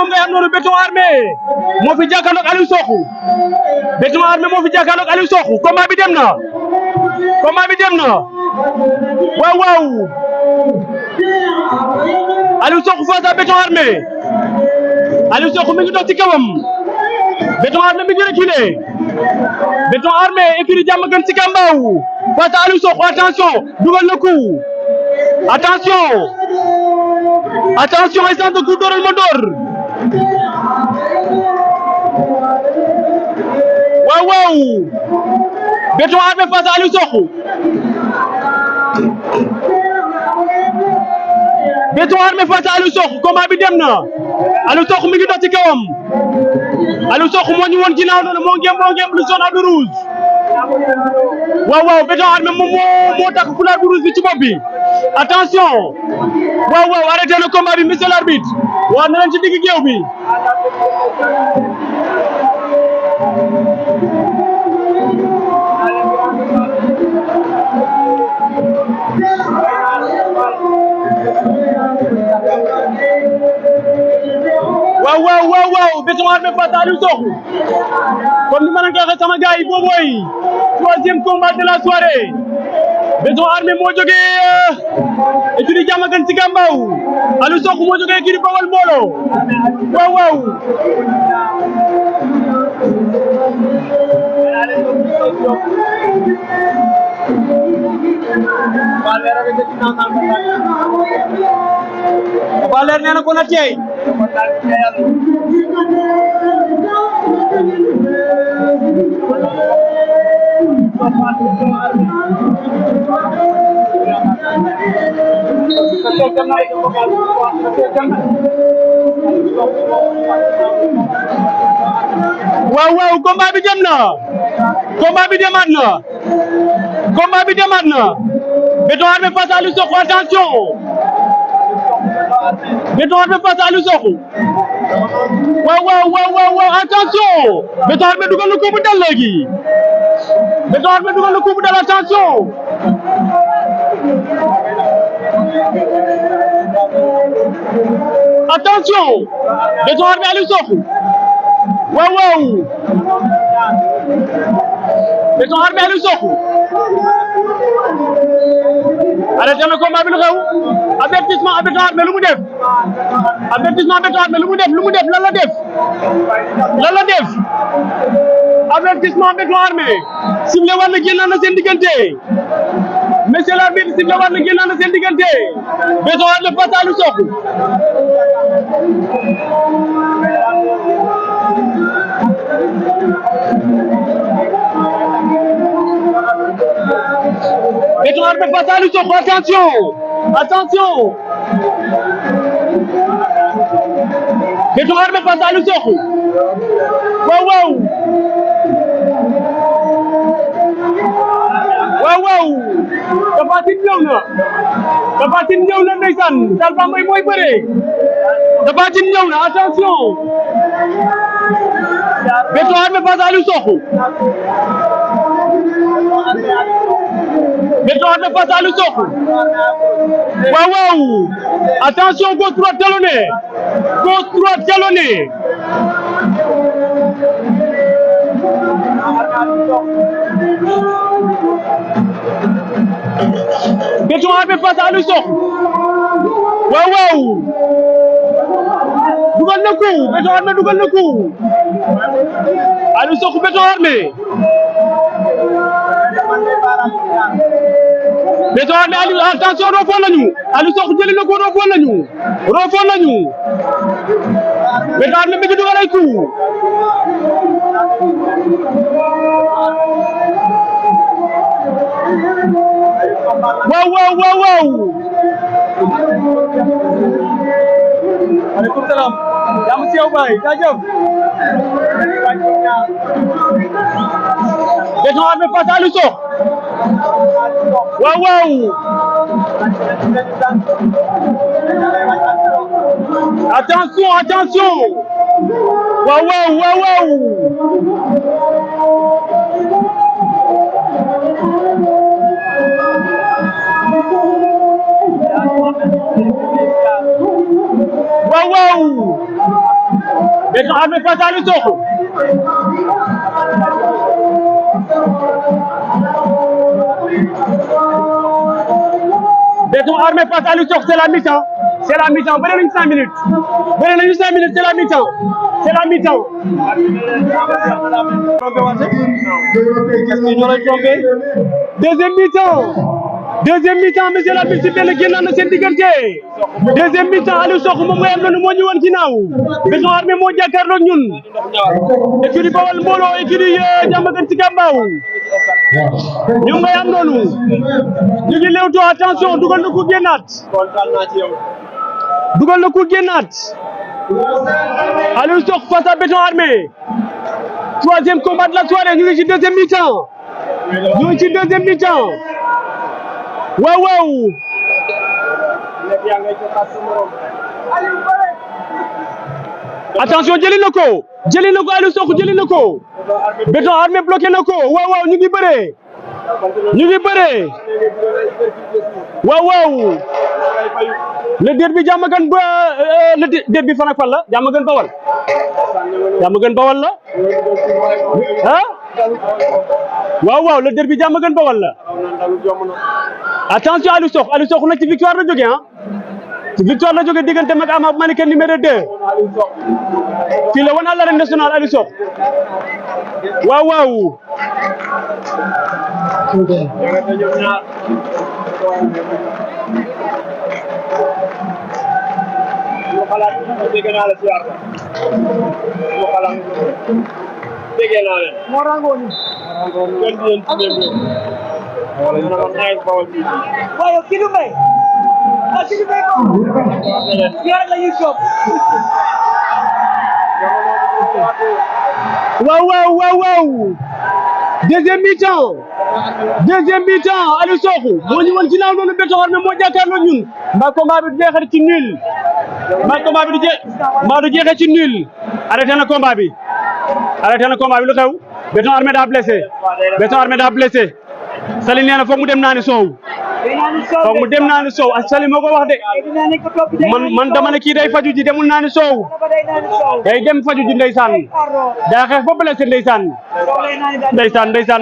moom ngay am noonu Béton Armé moo fi jàkkaarloog Aliou Sokhou Béton Armé moo fi jàkkaarloog Aliou Sokhou combat bi dem na waaw waaw Aliou Sokhou face à Béton Armé Aliou Sokhou mi ngi dox ci kawam Béton Armé mi ngi reculé Béton Armé écurie Diamaguène Sicap Mbao face à Aliou Sokhou attention dugal na coup attention essence de coup dooral ma door waaw waaw Béton Armé face à Aliou Sokhou Béton Armé face à Aliou Sokhou combat bi dem na Aliou Sokhou mi ngi dox ci kawam Aliou Sokhou moo ñu woon ginnaaw noonu moo ngeem lu jaune ak lu rouge waaw waaw Béton Armé moom moo takk couleur bu rouge bi ci bopp bi attention waaw waaw arrêté le combat bi monsieur l'arbitre waaw na leen ci digg géew bi waaw Béton Armé face à Aliou Sokhou comme ni ma leen ko waxee sama gars yi boobooy troisième combat de la soirée Béton Armé moo jógee écurie Diamaguène Sicap Mbao Aliou Sokhou moo jógee écurie Bawol Mbooloo waaw Baleer nee na ko na tey waaw combat bi dem na combat bi demaat na Béton Armé face à Aliou Sokhou attention Béton Armé face à Aliou Sokhou waaw attention Béton Armé dugal na coup bu dal léegi Béton Armé dugal na coup bu dal attention Béton Armé Aliou Sokhou waaw Béton Armé Aliou Sokhou arrêté na combat bi lu xew avertissement Béton Armé lu mu def lan la def avertissement Béton Armé sifflé war na génn na seen diggante monsieur l'arbitre sifflé war na génn na seen diggante Béton Armé face à Aliou Sokhou Béton Armé face à Aliou Sokhou attention Béton Armé face à Aliou Sokhou waaw Tapha Tine ñëw na ndeysaan Talfa Mbaye mooy bëree Tapha Tine ñëw na attention Béton Armé face à Aliou Sokhou Béton Armé face à Aliou Sokhou waaw attention gauche droite talonné Béton Armé face à Aliou Sokhou waaw dugal na coup Béton Armé dugal na coup Aliou Sokhou Béton Armé Béton Armé Aliou attention rofoon nañu Aliou Sokhou jëli na ko rofoon nañu Béton Armé mi ngi dugal ay coup waaw aleykum salaam jàmm ci yow baay jaajëf Béton Armé face à Aliou Sokhou waaw attention waaw Béton Armé face à Aliou Sokh. Béton Armé face à Aliou Sokh, c'est la mi-temps. C'est la mi-temps. Bëre nañu 5 minutes. Bëre nañu 5 minutes, c'est la mi-temps. C'est la mi-temps. Deuxième mi-temps. Deuxième mi-temps, monsieur l'arbitre sifflé na génn na seen diggante. Deuxième mi-temps, Aliou Sokh moom mooy am loolu moo ñu woon ginnaaw. Béton Armé moo jàkkaarloog ñun. Écurie Bawol Mbooloo, écurie Diamaguène Sicap Mbao. ñoom ngay am noonu. ñu ngi léewtoo, attention, dugal na ko génnaat. Dugal na ko génnaat. Aliou Sokh face à Béton Armé. Troisième combat de la soirée, ñu ngi ci deuxième mi-temps. ñu ngi ci deuxième mi-temps. Waaw waaw. Attention, jëli na ko. Jëli na ko Aliou Sokh, jëli na ko. Béton Armé bloqué na ko. Waaw waaw, ñu ngi bëree. ñu ngi bëree. Waaw waaw. Le derby Diamaguène ba le derby fan ak fan la Diamaguène Bawol. Diamaguène Bawol la. Ah. Waaw waaw, le derby Diamaguène Bawol la. Attention Aliou Sokh, Aliou Sokh nag ci victoire la jógee ah. ci victoire la jógee diggante mag Ama Malika numéro 2. fii la woon à l'arène nationale Aliou Sokh. Waaw waaw. waaye kii du mbay kii du mbay yaa la ñuy topp. Waaw waaw waaw waaw. Deuxième mi-temps. Deuxième mi-temps Aliou Sokh moo ñu woon ginnaaw noonu Béton Armé moo jàkkaarloo ñun. mbaa combat bi du jeexee ci nul. mbaa combat bi du jeexee ci nul. arrêté na combat bi. arrêté na combat bi lu xew. Béton Armé daa blessé. Béton Armé daa blessé. Sali nee na foog mu dem naani soow. foog mu dem naani soow ak Sali moo ko wax de. man dama ne kii day faju ji demul naani soow. day dem faju ji ndeysaan. daa xeex ba blessé ndeysaan.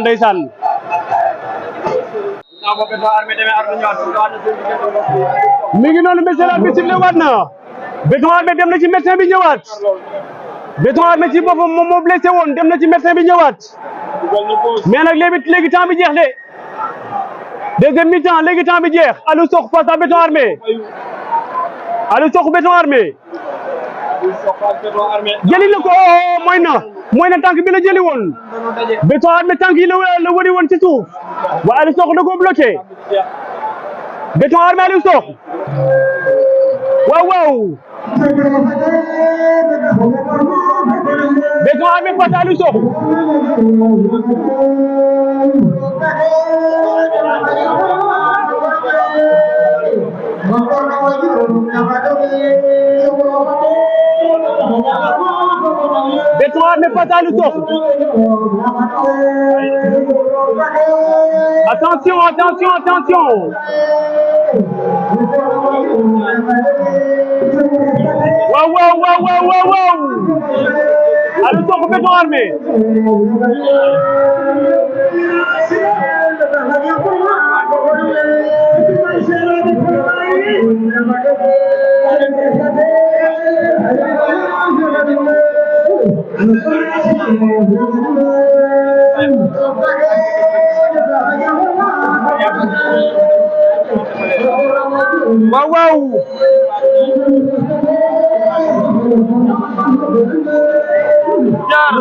ndeysaan. mi ngi noonu monsieur l'arbitre sifflé waat na. Béton Armé dem na ci médecin bi ñëwaat. Béton Armé ci boppam moom moo blessé woon dem na ci médecin bi ñëwaat. mais nag léegi temps bi jeex de. deuxième mi-temps léegi temps bi jeex. Aliou Sokh face à Béton Armé. Aliou Sokh Béton Armé. jëli na ko mooy na tànk bi la jëli woon. Béton Armé tànk yi la wëri woon ci suuf. wa Aliou Sokh da ko bloqué. Béton Armé Aliou Sokh. waaw waaw. Béton Armé face à Aliou Sokh. Béton Armé face à Aliou Sokh. Attention. Waaw. Aliou Sokh Béton Armé. Waaw. jaar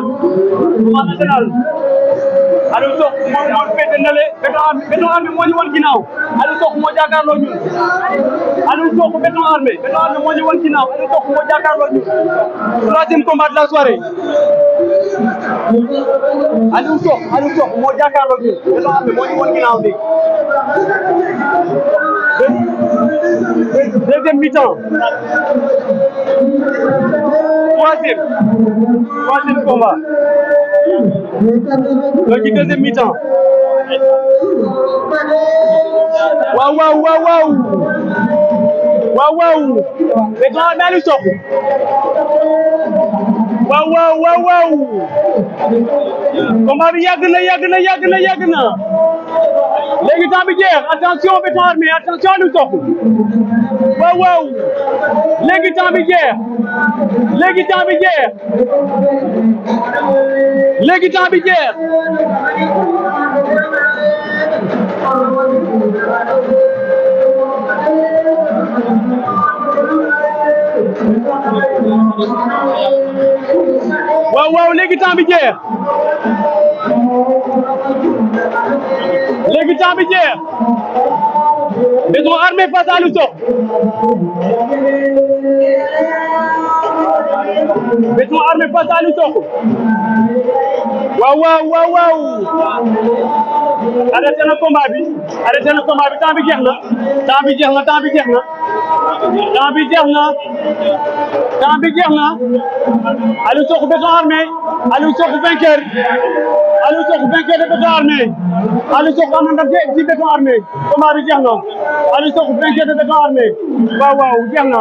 combat national Aliou Sokh moom moo féete ndale Béton Armé moo ñu woon ginnaaw Aliou Sokh moo jàkkaarloo ñun Aliou Sokh Béton Armé moo ñu woon ginnaaw Aliou Sokh moo jàkkaarloo ñun troisième combat de la soirée Aliou Sokh moo jàkkaarloo ñun Béton Armé moo ñu woon ginnaaw léegi deuxième mi-temps troisième combat donc ci deuxième mi-temps waaw Béton Armé Aliou Sokh waaw waaw waaw waaw combat bi yàgg na léegi temps bi jeex attention Béton Armé attention Aliou Sokh waaw waaw léegi temps bi jeex léegi temps bi jeex léegi temps bi jeex waaw waaw léegi temps bi jeex léegi temps bi jeex Béton Armé face à Aliou Sokh Béton Armé face à Aliou Sokh waaw waaw waaw waaw arrêté na combat bi temps bi jeex na temps bi jeex na temps bi jeex na temps bi jeex na temps bi jeex na Aliou Sokh Béton Armé Aliou Sokh vainqueur Aliou Sokh vainqueur de Béton Armé Aliou Sokh am na ndam ci Béton Armé combat bi jeex na Aliou Sokh vainqueur de Béton Armé waaw waaw jeex na